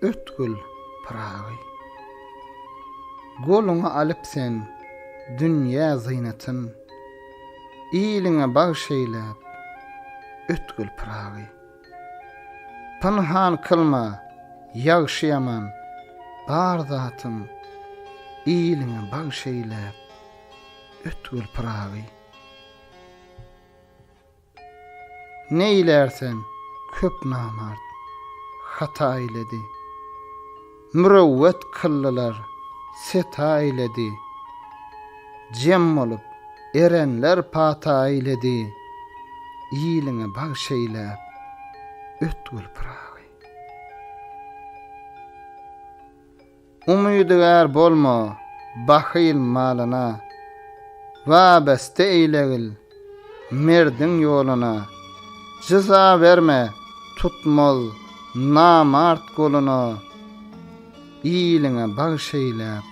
ötgül, Pyragy. Goluňa alyp sen dünýä zynatyn, Iliňe bagş eýläp, ötgül, Pyragy. Pynhan kylma ýagşy-ýaman bar zatyň, Iliňe bagş eýläp, ötgül, Pyragy. Neýlär sen, köp namart, hata eýledi. Mürewwet kyldylar, seta eýledi. Jem bolup, erenler pata eýledi. Iliňe bagş eýläp, ötgül Pyragy. Umydygär bolma bahyl malyna, Wabeste eýlegil merdiň ýoluna. Jyza berme tutmaz namart goluna, Iliňe bagş eýläp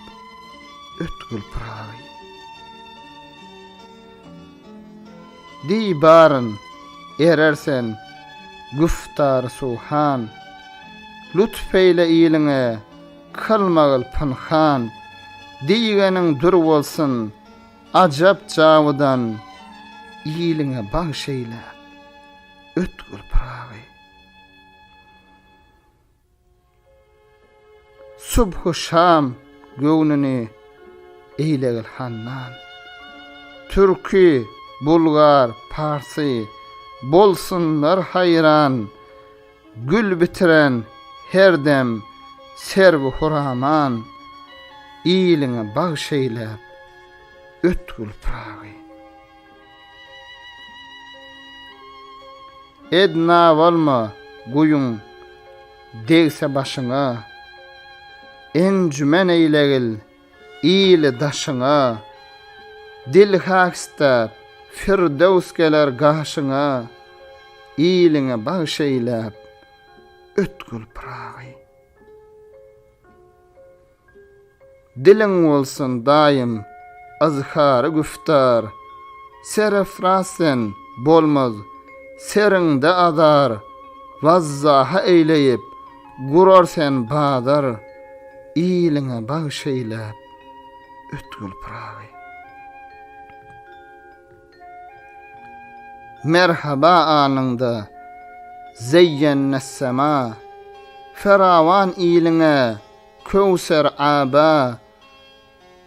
ötgül Pyragy. Diý baryn, erer sen, güftary suhan, Lutf eýle iliňe, kylmagyl pynhan, Diýgeniň dür bolsun, ajap jawydan, Iliňe bagş eýläp, ötgül Pyragy. Subhy-şam göwnüni eýlegil handan. Türki, bulgar, parsy bolsunlar haýran, Gül bitiren her dem serwi-huraman, Iliňe bagş eýläp, ötgül Pyragy. Edna bolma, guýuň degse başyňa, Enjümen eýlegil ili daşyňa, Dil hak istäp, Firdöws geler gaşyňa, Iliňe bagş eýläp, ötgül Pyragy. Diliň bolsun daýym yzhary güftar, Serefraz sen, bolmaz seriňde azar, Wazzaha eýleýip, gurar sen bazar, Iliňe bagş eýläp, ötgül Pyragy. Merhaba anyňda, zeýýennessema, Ferawan iliňe, Köwser aba,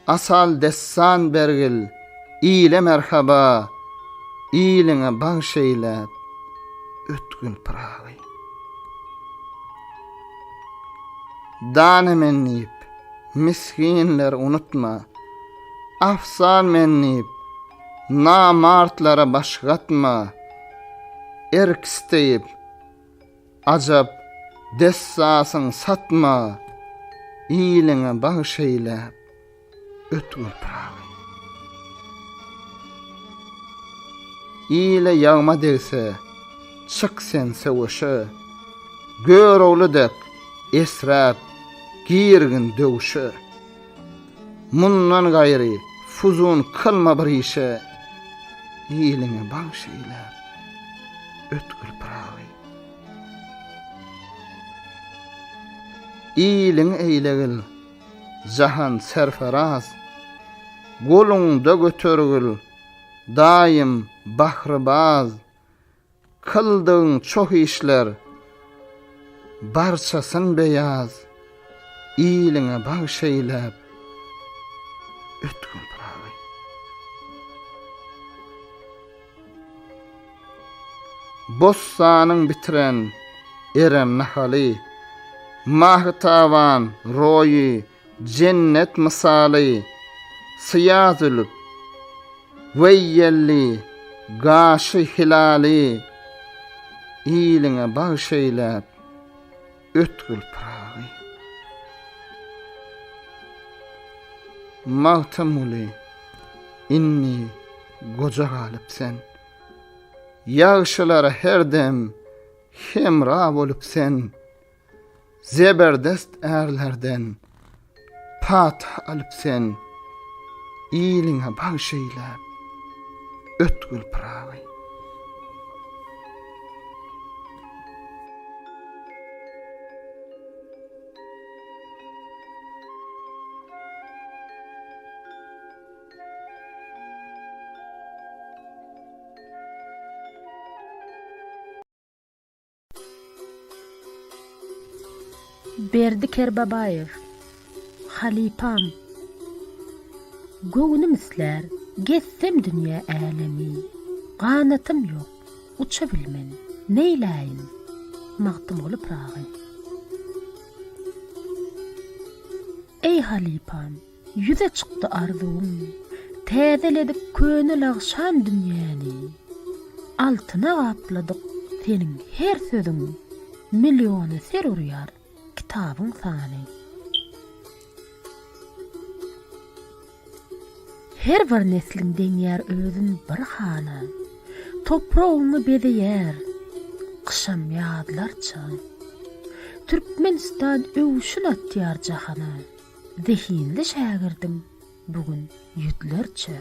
Asal dessan bergil, ile merhaba, Iliňe bagş eýläp, ötgül Pyragy. Dana men diýip, misginleri unutma, Afzal men diýip, namartlara baş gatma, Erk isteýip, Ajap dessasyň satma, iliňe bagş eýläp, ötgül Pyragy. Ile ýagma degse, çyk sen söweşe, Görogly dek esräp girgin döwşe. Mundan gaýry fuzun kylma bir işe, Iliňe bagş eýläp, ötgül Pyragy. Iliň eýlegil, jahan serferaz, Goluňda götergil, daýym bahrybaz, Kyldygyň çoh işler, barçasyn beýaz, Iliňe bagş eýläp, ötgül Pyragy. Bossanyň bitiren Erem nahaly, Mahy-taban roýy jennet mysaly, Syýa zülp, weýýelli, gaşy hilaly, Iliňe bagş eýläp, ötgül Pyragy. Magtymguly, indi goja galyp sen, Ýagşylara her dem hemra bolup sen, Zeberdest ärlerden pata alyp sen, Iliňe bagş eýläp, ötgül Pyragy. Berdi Kerbabaýew, Halypam. Göwnüm islär, gezsem dünýä älemi, Ganatym ýok, uça bilmen, neýläýin? Magtymguly Pyragy. Eý halypam, ýüze çykdy arzuwym, Täzeledik köne lagşan dünýäni. Altyna gapladyk seniň her sözüň, Milliona ser urýar kitabyň sany. Her bir nesliň deňýär özün bir hana, Topragyňy bezeýär gyşam ýazlarça. Türkmenistan öwşün atýar jahana, Zehinli şägirdiň bu gün ýüzlerçe.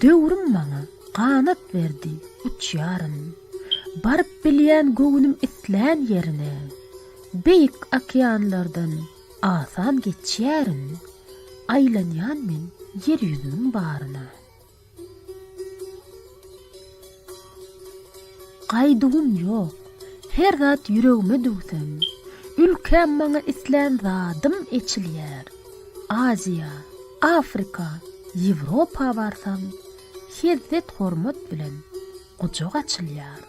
Döwrüm maňa ganat berdi, uçýaryn. Baryp bilýän göwnüm islän ýerine. Beýik okeanlardan asan geçýärin, Aýlanýan men ýer ýüzüniň baryna. Gaýduwym ýok, her zat ýüregime düwsem, Ülkäm maňa islän zadym eçilýär. Aziýa, Afrika, Ýewropa barsam, Hezzet-hormat bilen gujak açylýar.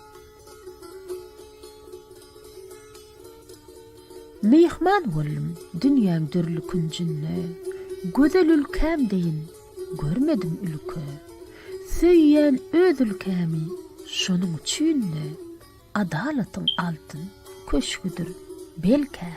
Myhman boldum dünýäň dürli künjünde, Gözel ülkäm deýin görmedim ülke. Söýýän öz ülkämi şonuň üçin-de, Adalatyň altyn köşgüdir belkä.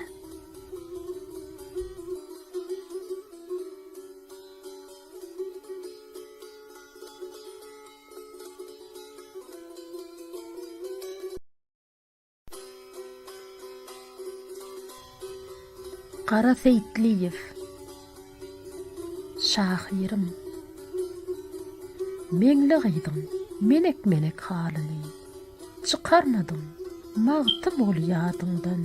Gara Seýitliýew. Şahyrym. Meňli gyzyň menek-menek halyny Çykarmadyň Magtymguly ýadyňdan.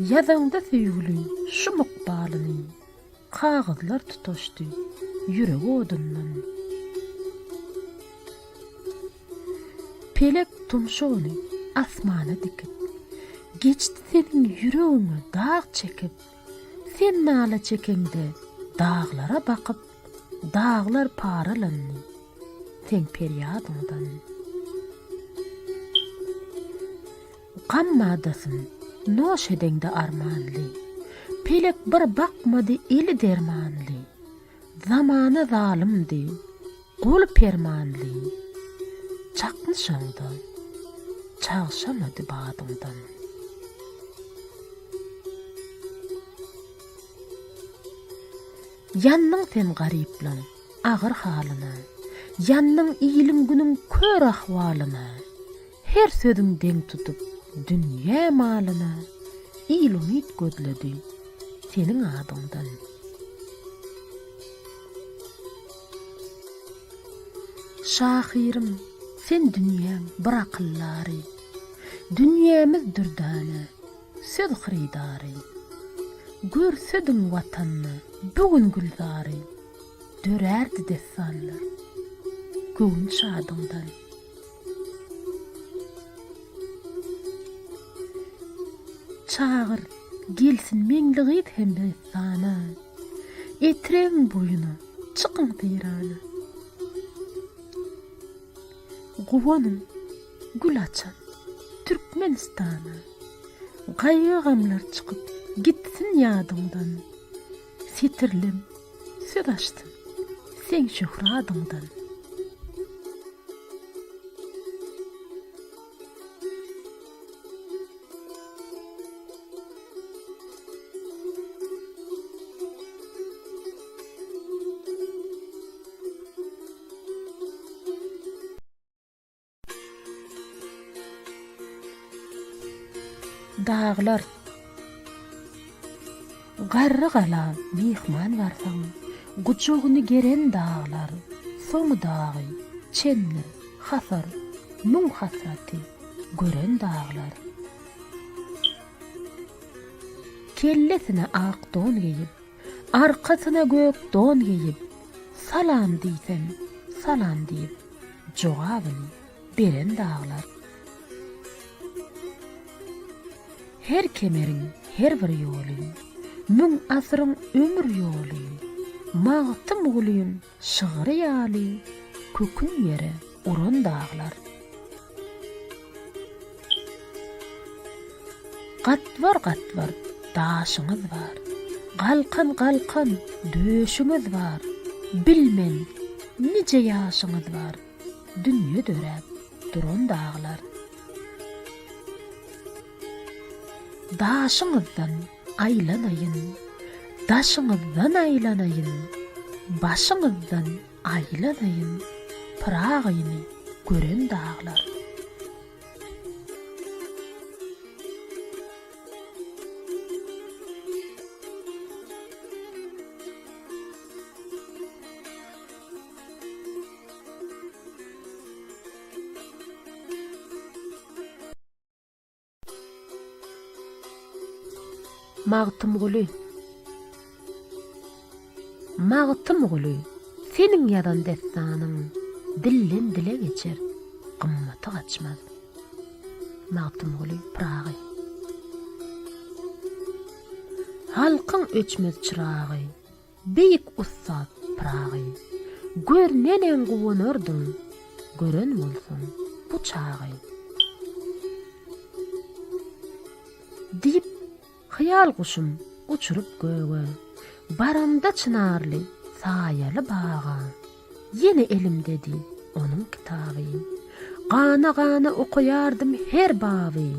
Ýazaňda söýgüli şum ykbalyny Kagyzlar tutaşdy ýürek odundan. Pelek tumşugyny asmana dikip, Geçdi seniň ýüregiňe dag çekip. Sen nala çekeňde daglara bakyp, Daglar paralandy seň perýadyňdan. Gam madasyn noş edeňde armanly, Pelek bir bakmady eli dermanly. Zamana zalymdy, goly permanly, Çaknyşaňda çagşamady badyňdan. Ýandyň sen garyplaň agyr halyna, Ýandyň iliň-günüň kör ahwalyna. Her sözüň deň tutup dünýä malyna Il umyt gözledi seniň adyňdan. Şahyrym, sen dünýäň bir akyldary, Dünýämiz dürdäne, söz hyrydary. Görsediň Watanda bu gün gülzary, Dörärdi dessanlar göwün şadyňdan. Çagyr, gelsin Meňli gyz hem dessana, Etregiň boýuna çykyň seýrana. Guwanyň gül açan Türkmenistana, Gaýgy-gamlar çykyp gitsin ýadyňdan. Setirlem söz açsyn seň şöhradyňdan. Daglar Garry gala myhman barsaň, Gujagyny geren daglar, Soňy dagy, Çendir, Hasar, Müň hasraty gören daglar. Kellesine ak don geýip, Arkasyna gök don geýip, Salam diýsem, salam diýip, Jogabyny beren daglar. Her kemeriň her bir ýoly, Müň asyryň ömür ýoly, Magtymgulyň şygry ýaly Kökün ýere uran daglar. Gatbar-gatbar daşyňyz bar, Galkan-galkan döşüňiz bar, Bilmen, nije ýaşyňyz bar, Dünýe döräp duran daglar. Daşyňyzdan aýlanaýyn, Daşyňyzdan aýlanaýyn, Başyňyzdan aýlanaýyn, Pyragyny gören daglar. Magtymguly Magtymguly, seniň ýazan dessanyň Dilden-dile geçer, gymmaty gaçmaz. Magtymguly Pyragy Halkyň öçmez çyragy, Beýik ussat Pyragy, gör neneň guwanardyň, Gören bolsaň bu çagy. Diýip, hyýal guşum uçuryp göge, Baramda çynarly, saýaly baga, Ýene elimdedi onuň kitaby. Gana-gana okaýardym her baby.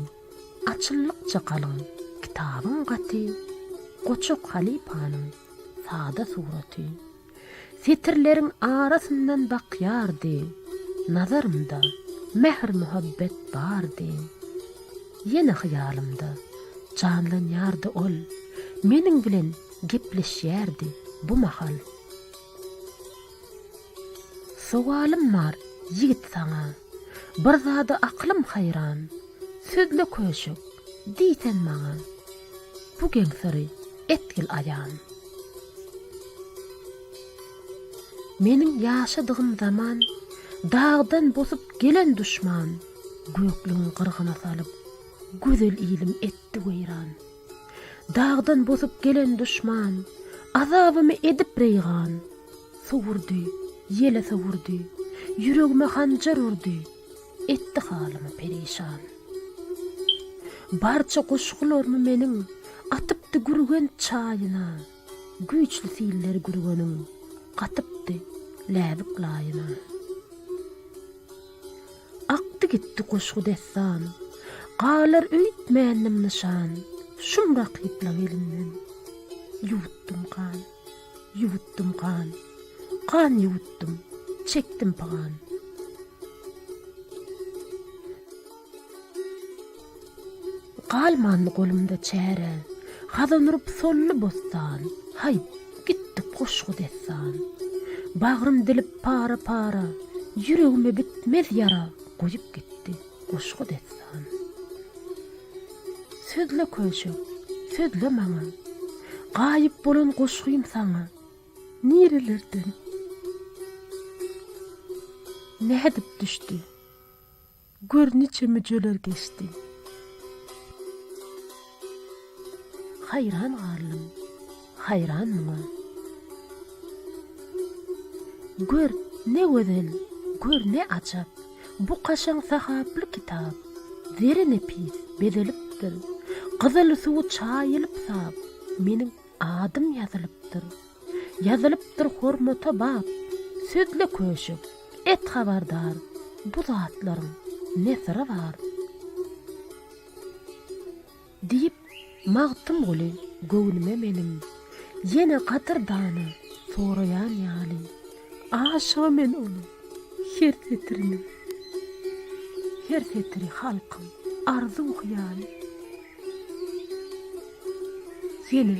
Açyldykça galyň kitabyň gaty, Goçak halypanyň sada suraty. Setirleriň arasyndan bakýardy, Nazarymda mähir-muhabbet bardy. Ýene hyýalymda janlanýardy ol, Meniň bilen gepleşýärdi bu mahal. Sowalym bar, ýigit saňa, Bir zada aklym haýran, Sözle köşek, diý sen maňa, Bu geň syry etgil aýan. Meniň ýaşadygym zaman, Dagdan bosup gelen duşman, Göklügiň gyrgyna salyp, Gözel ilim etdi weýran. Dagdan bosup gelen duşman, Azabymy edip reýgan. Sowurdy, ýele sowurdy, Ýüregime hanjar urdy, Etdi halymy perişan. Barça goşgularymy meniň Atypdy Gürgen çaýyna, Güýçli siller Gürgeniň Gatypdy läbik laýyna. Akdy gitdi goşgy-dessan, Galar öýtmändim nyşan, Şum rakyplaň elinden. Ýuwutdym gan, ýuwutdym gan, Gan ýuwutdym, çekdim pygan. Galmandy golumda çäre, Hazan urup soldy bossan, Haýp, gitdi goşgy-dessan. Bagrym dilip para-para, Ýüregime bitmez ýara Goýup gitdi goşgy-dessan. Sözle köşek, sözle maňa, Gaýyp bolan goşgym saňa, Nirelerden, nädip düşdi? Gör niçe müjeler geçdi. Haýran galdym, haýran muňa. Gör, ne gözel, gör, ne ajap, Bu kaşaň sahaply kitap. Zeri nepis, bezelipdir. Gyzyl suwy çaýylyp sap, Meniň adym ýazylypdyr. Ýazylypdyr hormata bap, Sözle köşek, et habardar, Bu zatlaryň ne syry bar? Diýip, Magtymguly göwnüme meniň, Ýene gadyrdana soraýan ýaly. Aşygy men onuň her setirine, Her setiri halkyň arzuw-hyýaly. Ýene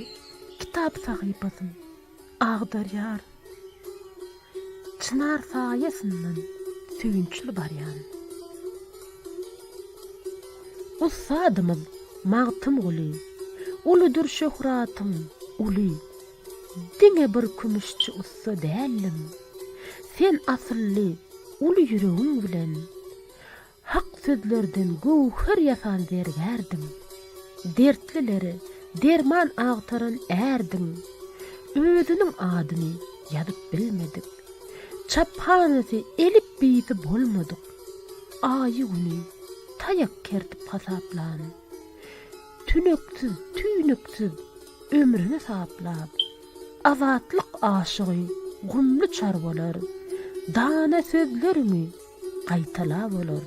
kitap sahypasyn agdarýar. Çynar saýasyndan söýünçli barýan. Ussadymyz Magtymguly, Uludyr şöhratyň, uly. Diňe bir kümüşçi ussa däldiň. Sen asylly, uly ýüregiň bilen Hak sözlerden göwher ýasan zergärdiň. Dertlilere derman agtaran ärdiň. Özüniň adyny ýazyp bilmedik. Çaphanasy elipbiýsi bolmadyk. Aýy-güni taýak kertip hasaplan. Tüneksiz, tüýnüksiz ömrüni saplap, Azatlyk aşygy gumly çarwalar, Dana sözleriňi gaýtalap olar.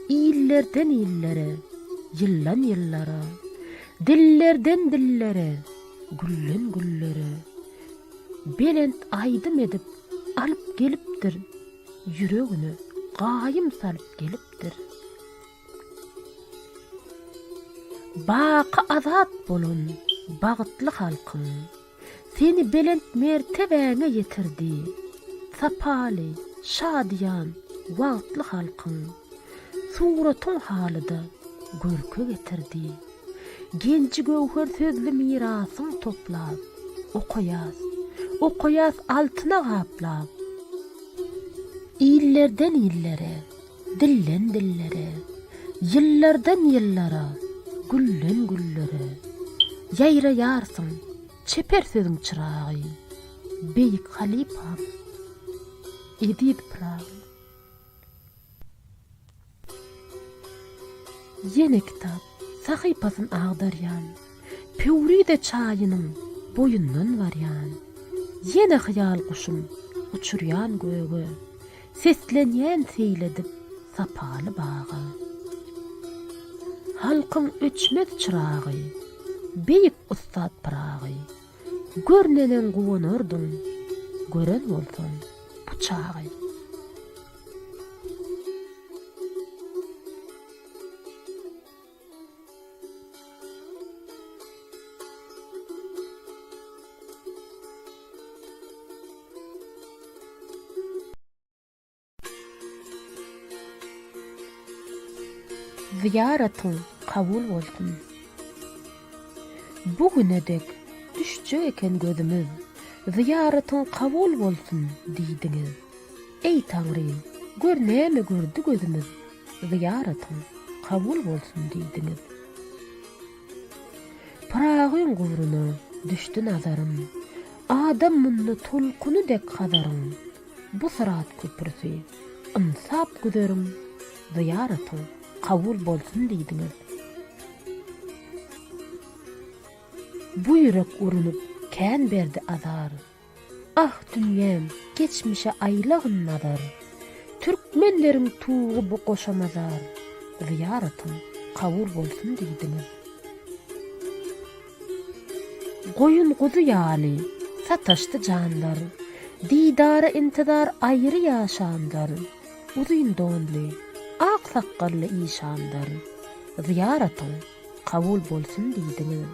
Illerden illere, ýyldan ýyllara, Dillerden dillere, gülden güllere, Belent aýdym edip alyp gelipdir, Ýüregine gaýym salyp gelipdir. Baky azat bolan bagtly halkyň Seni belent mertebäňe ýetirdi. Sapaly, şadyýan, wagtly halkyň Suratyň halyda görke getirdi. Genji-göwher sözli mirasyň toplap, Okaýas, okaýas altyna gaplap. Illerden illere, Dilden dillere, ýyllardan ýyllara, gülden güllere Ýaýraýarsyň çeper sözüň çyragy, Beýik halypam, eziz Pyragy. Ýene kitap sahypasyn agdarýan, Pöwrize çaýynyň boýundan barýan. Ýene hyýal guşum uçurýan göge, Seslenýän seýl edip sapaly baga. Halkyň öçmez çyragy, Beýik ussat Pyragy, Gör neneň guwanardyň, Gören bolsaň bu çagy. Zyýaratyň kabul bolsun. Bu güne dek düşjek eken gözümiz, Zyýaratyň kabul bolsun diýdiňiz. Eý Taňrym, gör näme gördi gözümiz, Zyýaratyň kabul bolsun diýdiňiz. Pyragyň gubruna düşdi nazarym, Adam munda tolkuny dek Hazaryň, Bu syrat köprüsi, ynsap güzeriň, Zyýaratyň kabul bolsun diýdiňiz. Bu ýürek urunyp kän berdi azar, Ah, dünýäm, geçmişe aýlagyn nazar, Türkmenleriň tugy bu goşa mazar, Zyýaratyň kabul bolsun diýdiňiz. Goýun-guzy ýaly sataşdy janlar, Didara intizar aýry ýaşanlar, Uzyn donly, ak sakgally işanlar, Zyýaratyň kabul bolsun diýdiňiz.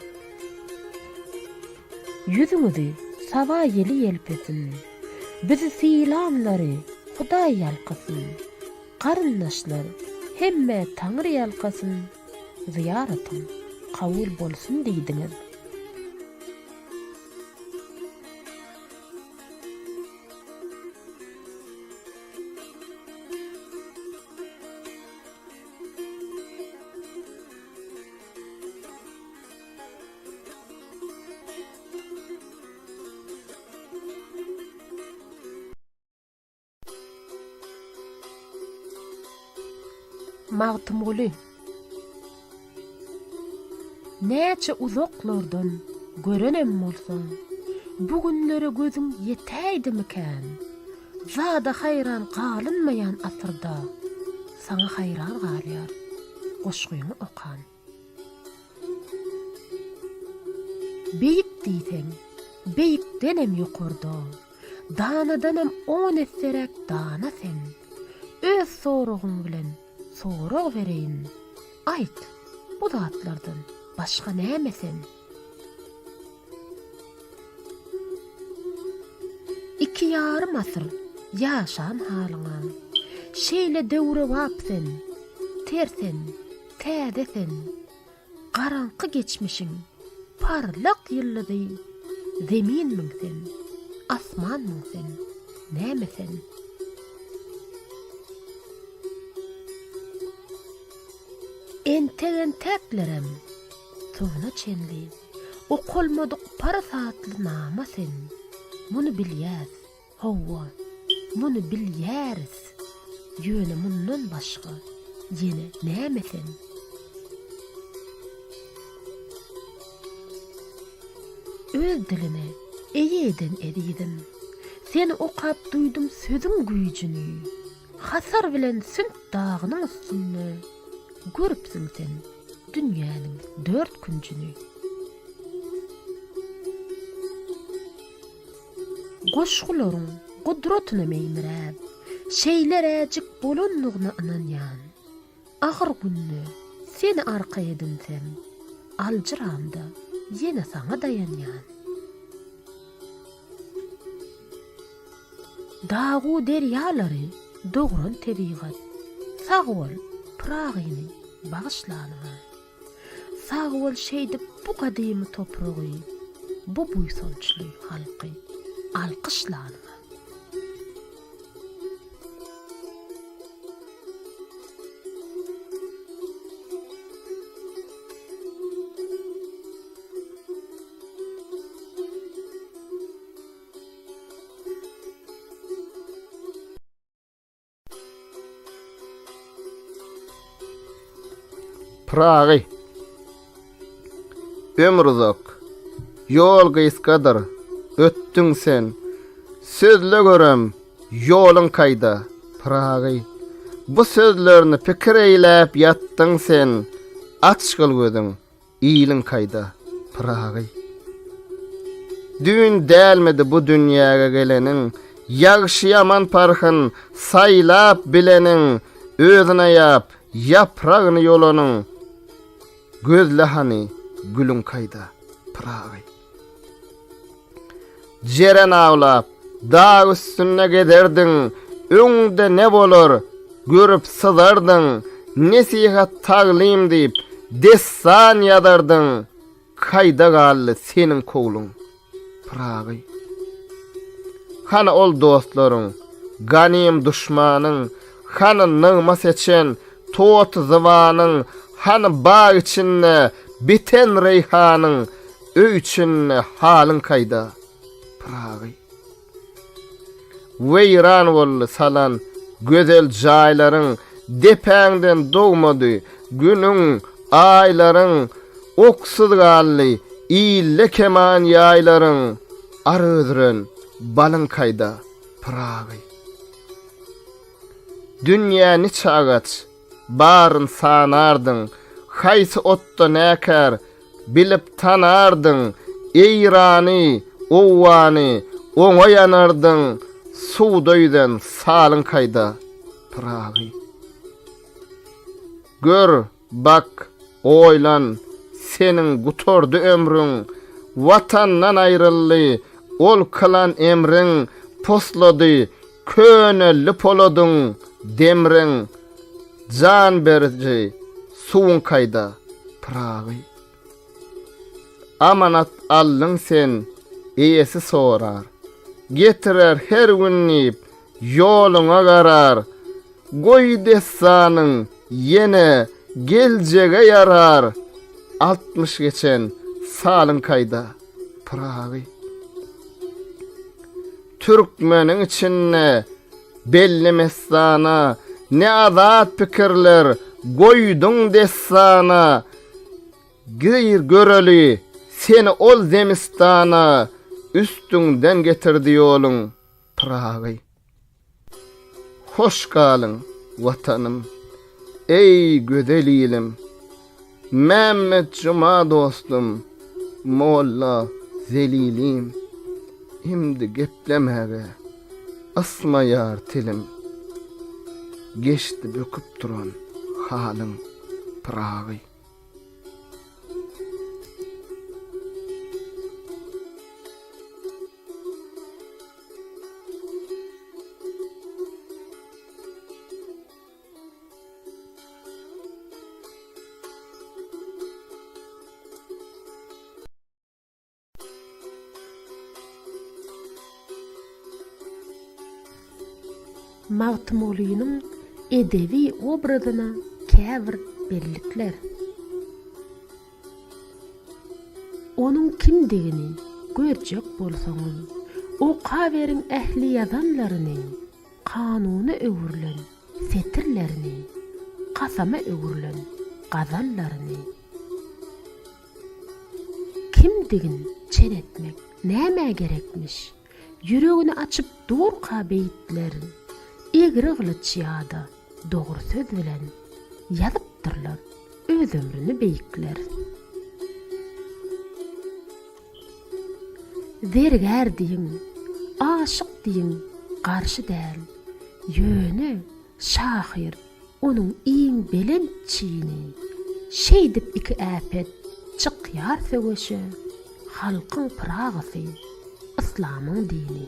Ýüzüňizi saba ýeli ýelpesin, Bizi sylanlary Hudaý ýalkasyn. Garyndaşlar, hemmä Taňry ýalkasyn, Zyýaratyň kabul bolsun diýdiňiz. Magtymguly Näçe uzaklardan görenem bolsaň, Bu günlere gözüň ýetäýdimikän? Zada haýran galynmaýan asyrda Saňa haýran galýar goşgyňy okan. Beýik diýseň, beýikdenem ýokarda, Danadanam on esseräk dana sen. Öz soragyň bilen sorag bereýin, Aýt, bu zatlardan başga näme sen? Iki ýarym asyr ýaşan halyňa, Şeýle döwrebap sen, ter sen, Täze sen, garaňky geçmişiň parlak ýyldyzy Zeminmiň sen, asmanmyň sen, näme sen? Entek-enteklerem. soňuna çenli okalmadyk parasatly nama sen. Muny bilýäs. Hawa, muny bilýäris. Ýöne mundan başga ýene näme sen? Öz diline eýe eden ezizim. Seni okap duýdum sözüň güýjüni. Hasar bilen Sünt dagynyň üstünde görüpsiň sen dünýäniň dört künjüni. Goşgularyň gudratyna meýmiräp, şeýleräjik bolandygyna ynanýan. Agyr günde seni arka edinsem, aljyramda ýene saňa daýanýan. Dag-u derýalary dogran tebigat, sag bol, Pyragyny bagyşlanyňa. Sag bol şeýdip bu gadymy topragy, bu buýsançly halky alkyşlanyňa. Pyragy. Ömür uzak, ýol gysgadyr, ötdüň sen. Sözle görem, ýoluň kaýda, Pyragy. Bu sözlerini pikir eýläp ýatdyň sen, Açgyl gözüň, Iliň kaýda, Pyragy? Düýn dälmidi bu dünýäge geleniň, Ýagşy-ýaman parhyn saýlap bileniň, Özün aýap, ýapragny ýolanyň, Gözle hany, gülüň kaýda, Pyragy? Jeren awlap, dag üstünde gezerdiň, Öňde ne bolar, görüp syzardyň, Nesihat-taglym diýip, dessan ýazardyň, Kaýda galdy seniň kowluň, Pyragy? Hany ol dostlaryň, ganym duşmanyň, Hany nygma seçen toty zybanyň, Hany bag içinde biten reýhanyň, Öý içinde halyň kaýda, Pyragy? Weýran boldy salan gözel jaýlaryň, Depäňden dogmady Günüň, Aýlaryň, Oksuz galdy ilde keman ýaýlaryň, Ar öldüren balyň kaýda, Pyragy? Dünýä niçe agaç, baryn sanardyň, Haýsy otda näkär, bilip tanardyň, Eýrany, Owgany oňa ýanardyň, Suwda ýüzen salyň kaýda, Pyragy? Gör, bak, oýlan, seniň gutardy ömrüň, Watandan aýryldy ol kylan emriň, Poslady köneldi poladyň, demriň, Jan beriji suwuň kaýda, Pyragy? Amanat aldyň sen, eýesi sorar, Getirer her gün diýip, ýoluňa garar, Goý dessanyň ýene geljege ýarar, 60 geçen salyň kaýda, Pyragy? Türkmeniň içinde belli messana, Ne azat pikirler goýduň dessana, Gir göreli seni ol zemistana, Üstüňden getirdi ýoluň, Pyragy. Hoş galyň, Watanym, eý, gözel ilim! Mämmet Juma dostum, molla Zelilim, Imdi geplemäge ysmaýar tilim. Geçdi böküp duran halyň, Pyragy. Magtymgulynyň edebi obrazyna käbir bellikler. kimdigini görjek bolsaňyz, okaberiň ähli ýazanlaryny, kanuna öwrülen setirlerini, kasama öwrülen gazallaryny. Kimdigin çen etmek nämä gerekmiş? Ýüregini açyp durka beýtler, egri gylyç ýa-da dogry söz bilen ýazypdyrlar öz ömrüni beýikler. Zergär diýiň, aşyk diýiň garşy däl, ýöne şahyr Onuň iň belent çini. Şeýdip iki äpet çykýar söweşe, Halkyň Pyragysy, yslamyň dini.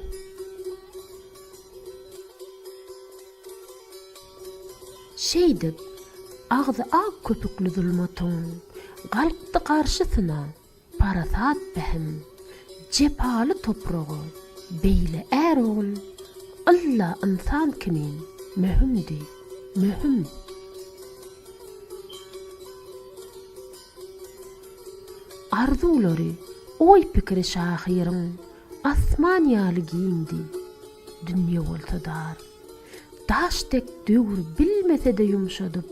Şeýdip, agzy ak köpükli zulmatyň Galkdy garşysyna Parasat-pähim, jepaly topraga beýle är ogul ylla ynsan kimin möhümdi, möhüm. Arzuwlary, oý-pikiri şahyryň asman ýaly giňdi, dünýe bolsa dar. Daş dek döwür bilmese-de ýumşadyp,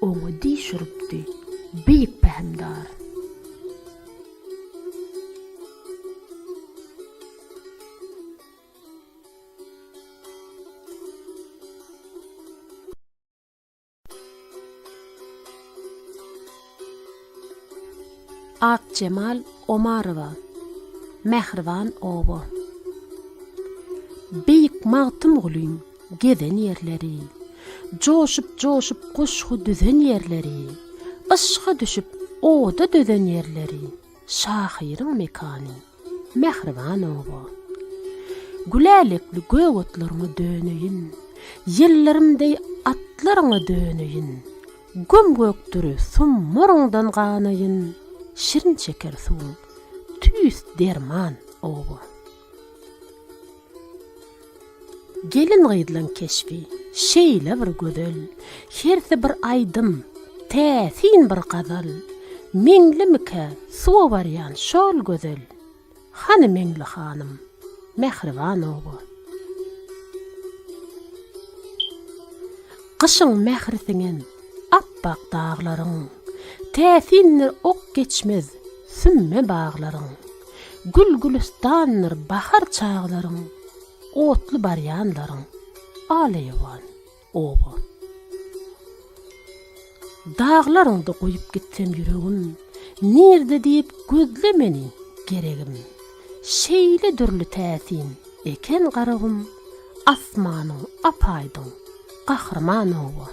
oňa diş urupdy beýik pähimdar. Akjemal Omarowa, Mähriban oba. Beýik Magtymgulyň gezen ýerleri, Joşup-joşup goşgy düzen ýerleri, Yşga düşüp oda dözen ýerleri Şahyryň mekany. Mähriban oba. Gülälekli gök otlaryňa döneýin, Ýyldyrym deý atlaryňa döneýin, Göm-gök dury summaryňdan ganaýyn, Şirin-şeker suwuň tüýs derman, oba. Gelin-gyzlaň keşbi şeýle bir gözel, Hersi bir aýdym, täsin bir gazal, Meňlimikä suwa barýan şol gözel? Hany Meňli hanym, mähriban oba? Gyşyň mähri siňen apbak daglaryň, Täsindir ok geçmez sümme baglaryň. Gül-gülüstandyr bahar çaglaryň, Otly barýanlaryň al-eýwan, oba. Daglaryňda goýup gitsem ýüregim, Nirde diýip gözle meni, geregim. Şeýle dürli täsin eken Garagum, Asmanyň ap-aýdyň, gahryman oba.